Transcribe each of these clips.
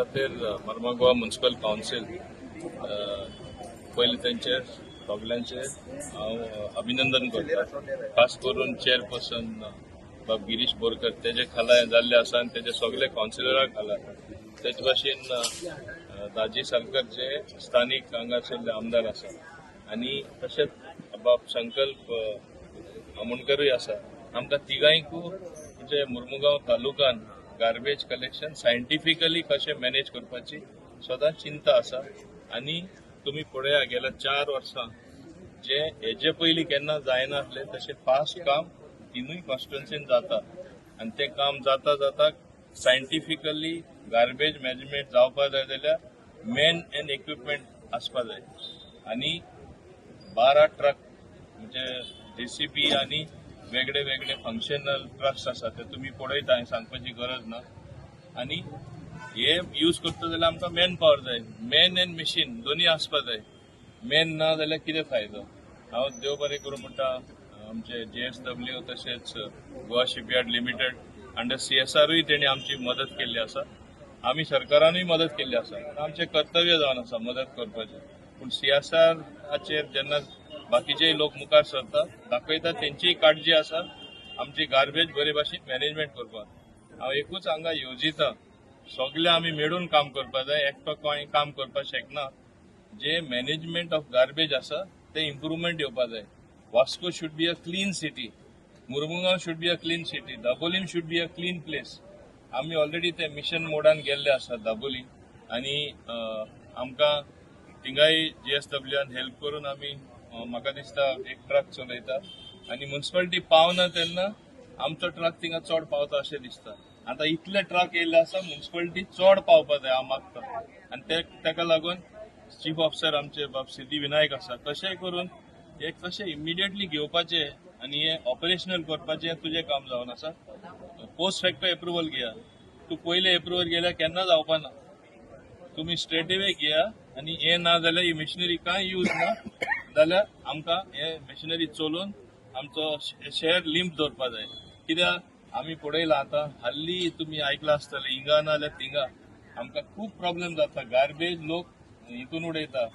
सुवातेर मर्मागोवा municipal council, पयलीं तेंचेर सगल्यांचेर हांव अभिनंदन करता. खास करून चेअरपर्सन बाब गिरीश बोरकर, तेजे खाला हें जाल्लें आसा आनी तेजे सगळे कावन्सिलरा खाला. तेच भाशेन दाजी सालकर जे स्थानीक हांगासरले आमदार आसा आनी तशेंच बाब संकल्प आमोणकरूय आसा. आमकां तिगांयकू म्हणजे मुर्मुगांव तालुकान गार्बेज कलेक्शन सायंटिफिकली कशें मॅनेज करपाची सदांच चिंता आसा. आनी तुमी पळया, गेल्या 4 वर्सां जे हेजे पयलीं केन्ना जायनासलें तशें फास्ट काम तिनूय कॉन्स्टिट्युन्सीन जाता आनी तें काम जाता जाता सायंटिफिकली गार्बेज मॅनेजमेंट जावपा जाय जाल्यार मॅन अँड इक्विपमेंट आसपा जाय. आनी 12 ट्रक म्हणजे जेसीबी आनी वेगळे वेगळे फंक्शनल ट्रक्स आसा, ते तुमी पळयता, हांवें सांगपाची गरज ना. आनी हे यूज करता जाल्यार आमकां मॅन पावर जाय. मॅन अँड मशीन दोनूय आसपा जाय. मॅन ना जाल्यार कितें फायदो? हांव देव बरें करूं म्हणटा आमचे जेएसडब्ल्यू तशेंच गोवा शिपयार्ड लिमिटेड अंडर सीएसआरूय तेणी आमची मदत केल्ली आसा. आमी सरकारानूय मदत केल्ली आसा. आमचें कर्तव्य जावन आसा मदत करपाचें. पूण सीएसआराचेर जेन्ना बाकीचे लोक मुखार सरता, दाखयता तेंचीय काळजी आसा आमची गार्बेज बरे भाशेन मॅनेजमेंट करपाक. हांव एकूच हांगा येवजिता, सगळे आमी मेळून काम करपाक जाय. एकटो कोण काम करपाक शकना. जे मॅनेजमेंट ऑफ गार्बेज आसा ते इम्प्रुवमेंट येवपा जाय. Vasco should be a clean city, Mormugao should be a clean city, Dabolim should be a clean place. आमी ऑलरेडी ते मिशन मोडान गेल्ले आसा दाबोली आनी आमकां थिंगाय जीएसडब्ल्यून हेल्प करून आमी म्हाका दिसता एक ट्रक चलयता आनी म्युन्सिपालिटी पावना तेन्ना आमचो ट्रक थिंगा चड पावता अशें दिसता. आतां इतले ट्रक येयल्ले आसा, म्युन्सिपालिटी चड पावपा जाय हांव मागता. आनी ते ताका लागून चीफ ऑफिसर आमचे बाब सिद्धी विनायक आसा, कशेंय करून हे कशें इमिडिएटली घेवपाचें आनी हे ऑपरेशनल करपाचें तुजें काम जावन आसा. पोस्ट फॅक्टो एप्रुवल घेया. तूं पयले एप्रुवल गेल्यार केन्ना जावपा ना. तुमी स्ट्रेट अवे घेया आनी हे ना जाल्यार ही मशिनरी कांय यूज ना जाल्यार आमकां हे मशिनरी चलोवन आमचो शहर लिंप दवरपा जाय. कित्याक आमी पळयलां आतां हल्ली, तुमी आयकलां आसतलें, हिंगा ना जाल्यार थिंगा आमकां खूब प्रॉब्लेम जाता. गार्बेज लोक हितून उडयता,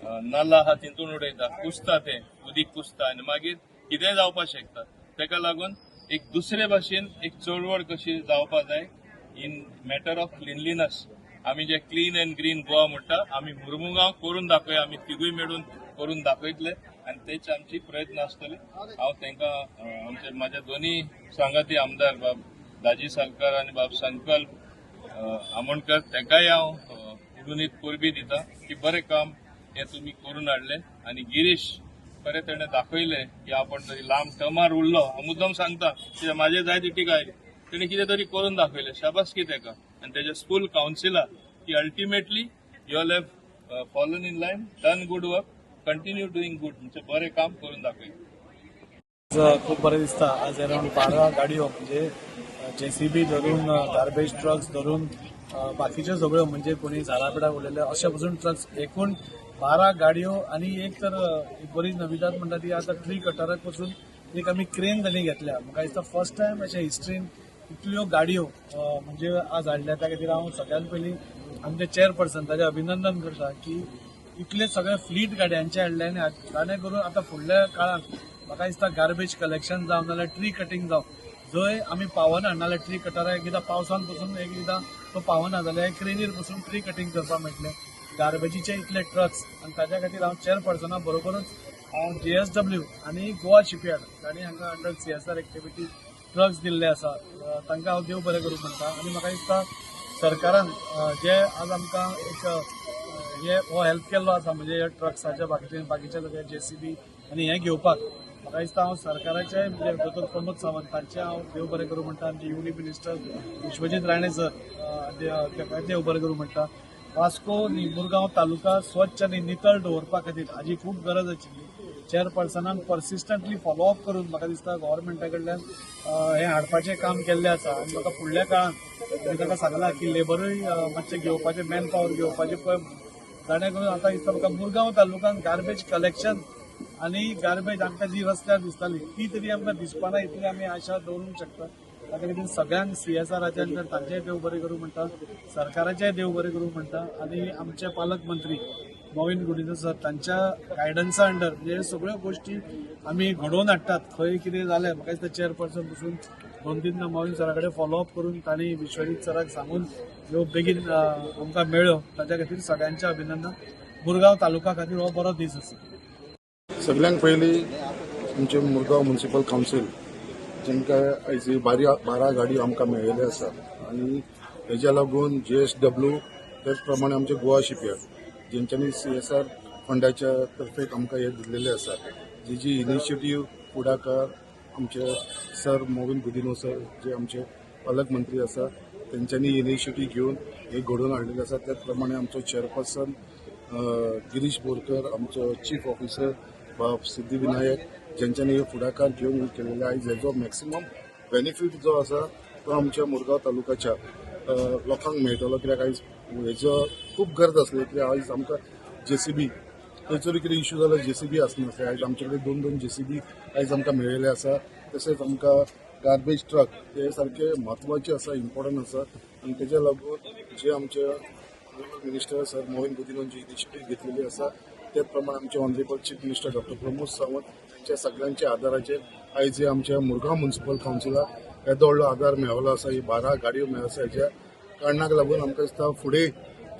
नाल्ला आहा तितून उडयता, कुसता, तें उदीक कुसता आनी मागीर कितेंय जावपाक शकता. ताका लागून एक दुसरे भाशेन एक चळवळ कशी जावपा जाय इन मॅटर ऑफ क्लिनलीनस. आमी जे क्लीन अँड ग्रीन गोवा म्हणटा, आमी मुर्मुगांव करून दाखोवया. आमी तिगूय मेळून करून दाखयतले आनी तेच आमची प्रयत्न आसतले. हांव तांकां आमचे माझ्या दोन्ही सांगाती आमदार बाब दाजी सालकार आनी बाब संकल्प आमोणकर, तांकांय हांव उडून परबी दिता की बरें काम हें तुमी करून हाडलें. आनी गिरीश खरें तेणें दाखयलें की आपण तरी लांब टर्मार उरलो. हांव मुद्दम सांगता कित्याक म्हाजे जाय ती टिका आयली. तेणें कितें तरी करून दाखयलें, शाबासकी तेका आनी तेज्या स्कूल कावन्सिलाक की ultimately you all have fallen in line, done good work, continue doing good. म्हणजे बरें काम करून दाखयलें. आज खूब बरें दिसता. आज अरावंड 12 गाडयो, म्हणजे जेसीबी धरून, गार्बेज ट्रक्स धरून, बाकीच्यो सगळ्यो, म्हणजे कोणी झाडां पेडां उरलेले अशे पसून ट्रक्स, एकूण 12 गाडयो. आनी एक तर एक बरी नविदाद म्हणटा ती आतां ट्री कटराक पसून एक आमी क्रेन जाली घेतल्या. म्हाका दिसता फर्स्ट टायम अशें हिस्ट्रीन इतल्यो गाडयो म्हणजे आज हाडल्या. त्या खातीर हांव सगळ्यात पयलीं आमचे चेअरपर्सन ताजें अभिनंदन करता की इतले सगळे फ्लीट गाडयांचे हाडले. आनी जाणे करून आतां फुडल्या काळांत म्हाका दिसता गार्बेज कलेक्शन जावं नाल्यार ट्री कटींग जावं, जंय आमी पावना, नाल्यार ट्री कटराक एकदां पावसान पसून एकदां तो पावना जाल्यार क्रेनीर पसून ट्री कटींग करपाक मेळटलें. गार्बेजीचे इतले ट्रक्स आनी ताच्या खातीर हांव चेअरपर्सना बरोबरूच हांव जेएसडब्ल्यू आनी गोवा शिपयार्ड तांणी हांगा अंडर सीएसआर एक्टिविटी ट्रक्स दिल्ले आसा, तांकां हांव देव बरें करूं म्हणटा. आनी म्हाका दिसता सरकारान जे आज आमकां एक हे हो हेल्प केल्लो आसा, म्हणजे हे ट्रक्साच्या बाकीचे बाकीचे सगळे जेसीबी आनी हें घेवपाक, म्हाका दिसता हांव सरकाराचे, म्हणजे दोतोर प्रमोद सावंत तांचे हांव देव बरें करूं म्हणटा. आमचे union minister Vishwajit Rane sir, ताका देव बरें करूं म्हणटा. वास्को न्ही, मुरगांव तालुका स्वच्छ आनी नितळ दवरपा खातीर हाजी खूब गरज आशिल्ली. चेअरपर्सनान पर्सिस्टंटली फॉलोअप करून म्हाका दिसता गव्हर्मेंटा कडल्यान हें हाडपाचें काम केल्लें आसा. आनी म्हाका फुडल्या काळांत आमी ताका सांगलां की लेबरूय मातशें घेवपाचें, मॅन पावर घेवपाचें पळय म्हणून. जाणे करून आतां दिसता म्हाका मुरगांव तालुक्यान गार्बेज कलेक्शन आनी गार्बेज आमकां जी रस्त्यार दिसताली ती तरी आमकां दिसपाना, इतली आमी आशा दवरूंक शकता. ताच्या खातीर सगळ्यांक सीएसआराच्यान तर तांचेय देव बरें करूं म्हणटा, सरकाराचेय देव बरें करूं म्हणटा आनी आमचे पालक मंत्री मॉवीन गुदिन्हो सर तांच्या गायडन्सा अंडर म्हणजे सगळ्यो गोश्टी आमी घडोवन हाडटात. खंय कितें जालें म्हाका दिसता चेअरपर्सन पसून 2-3 मॉवीन सरा कडेन फॉलोअप करून तांणी विश्वजीत सराक सांगून ह्यो बेगीन आमकां मेळ्ळ्यो. ताच्या खातीर सगळ्यांचें अभिनंदन. मुरगांव तालुका खातीर हो बरो दीस आसा. सगळ्यांत पयलीं आमचे मुरगांव म्युनिसिपल कावन्सील जेंकां आयज 12 गाडयो आमकां मेळिल्ल्यो आसा आनी हेज्या लागून JSW तेच प्रमाणे आमचे गोवा शिपयार्ड जेंच्यांनी CSR फंडाच्या तर्फे आमकां हे दिल्लेले आसा. जी जी इनिशिएटीव फुडाकार आमचे सर मॉवीन गुदिन्हो सर जे आमचे पालकमंत्री आसा तेंच्यांनी इनिशिएटीव घेवन हे घडोवन हाडलेले आसा. त्याच प्रमाणे आमचो चेअरपर्सन गिरीश बोरकर, आमचो चीफ ऑफिसर बाब सिद्धिविनायक जेंच्यांनी हे फुडाकार घेवन केलेले. आयज हेजो मॅक्सिमम बेनिफीट जो आसा तो आमच्या मुरगांव तालुक्याच्या लोकांक मेळटलो, कित्याक आयज हेजो खूब गरज आसली. कित्याक आयज आमकां जेसीबी खंयसर कितें इश्यू जाल्यार जेसीबी आसनासले. आयज आमचे कडेन 2-2 जेसीबी आयज आमकां मेळिल्ले आसा. तशेंच आमकां गार्बेज ट्रक हे सारके म्हत्वाचे आसा, इम्पॉर्टंट आसा आनी तेज्या लागून जे आमचे ऑनरेबल मिनिस्टर सर मॉवीन गुदिन्होन जी इनिशिएटीव घेतलेली आसा त्याच प्रमाणे आमचे honourable chief minister doctor Pramod Sawant हांच्या सगळ्यांच्या आदाराचेर आयज हे आमच्या मुरगांव म्युनिसिपल कावन्सिलाक येदो व्हडलो आदार मेळ्ळो आसा. ही 12 गाडयो मेळ्ळो आसा. हेज्या कारणाक लागून आमकां दिसता फुडें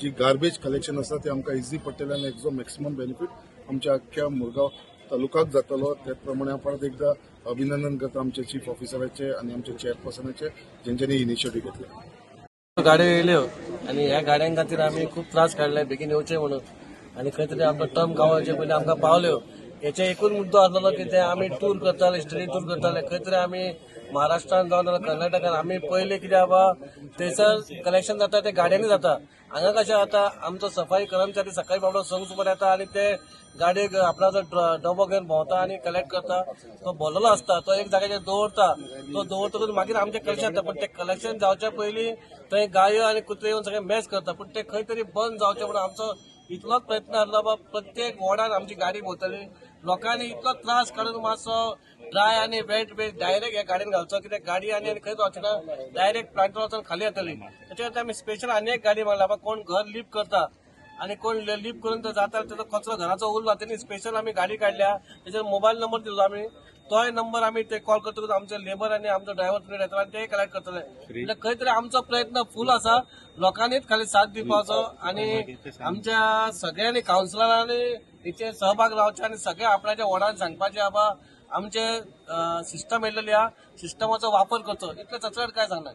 जी गार्बेज कलेक्शन आसा ते आमकां इजी पडटलें आनी हेजो मॅक्सिमम बेनिफीट आमच्या अख्ख्या मुरगांव तालुकाक जातलो. त्याच प्रमाणे हांव परत एकदां अभिनंदन करता आमच्या चीफ ऑफिसराचे आनी आमच्या चेअरपर्सनाचे जेंच्यांनी इनिशिएटीव घेतले. गाडयो येयल्यो आनी ह्या गाडयां खातीर आमी खूब त्रास काडले बेगीन येवचे म्हणून आनी खंय तरी आमकां टर्म गावचे पयलीं आमकां पावल्यो. हेचे एकूच मुद्दो आसलेलो की ते आमी टूर करताले, स्टडी टूर करताले, खंय तरी आमी महाराष्ट्रान जावन नाल्यार कर्नाटकान आमी पयले कितें बाबा थंयसर कलेक्शन जाता ते गाडयांनी जाता. हांगा कशें जाता आमचो सफाई कर्मचारी सकाळी बाबडो 6 सुमार येता आनी ते गाडयेक आपणाचो डबो घेवन भोंवता आनी कलेक्ट करता. तो भरलेलो आसता, तो एक जाग्याचेर दवरता, तो दवरतकूच मागीर आमचें कलेक्शन जाता. पण ते कलेक्शन जावच्या पयलीं थंय गायो आनी कुत्रे येवन सगळे मॅस करता. पूण ते खंय तरी बंद जावचें म्हणून आमचो इतलोच प्रयत्न आसलो बाबा प्रत्येक वॉर्डान आमची गाडी भोंवतली. लोकांनी इतलो त्रास काडून मातसो ड्राय आनी वेट वेस्ट डायरेक्ट ह्या गाडयेन घालचो, कित्याक गाडी आनी खंयच वचना, डायरेक्ट प्लांटार वचून खाली येतली. ताच्या खातीर आमी स्पेशल आनी एक गाडी मागला बाबा कोण घर लीप करता आनी कोण लीप करून तो जाता तेजो कचरो घराचो उरला, तेणी स्पेशल आमी गाडी काडल्या. तेचेर मोबायल नंबर दिलो आमी, तोय नंबर आमी ते कॉल करतकूच आमचे लेबर आनी आमचो ड्रायव्हर तुमी येतलो आनी ते कलेक्ट करतले. म्हणजे खंय तरी आमचो प्रयत्न फूल आसा, लोकांनीच खाली साथ दिवपाचो आनी आमच्या सगळ्यांनी कावन्सिलरांनी हेचेर सहभाग लावचे आनी सगळे आपणाच्या वॉर्डान सांगपाचे बाबा आमचे सिस्टम येयलेली आहा, सिस्टमाचो वापर करचो. इतले चचड काय सांगणार.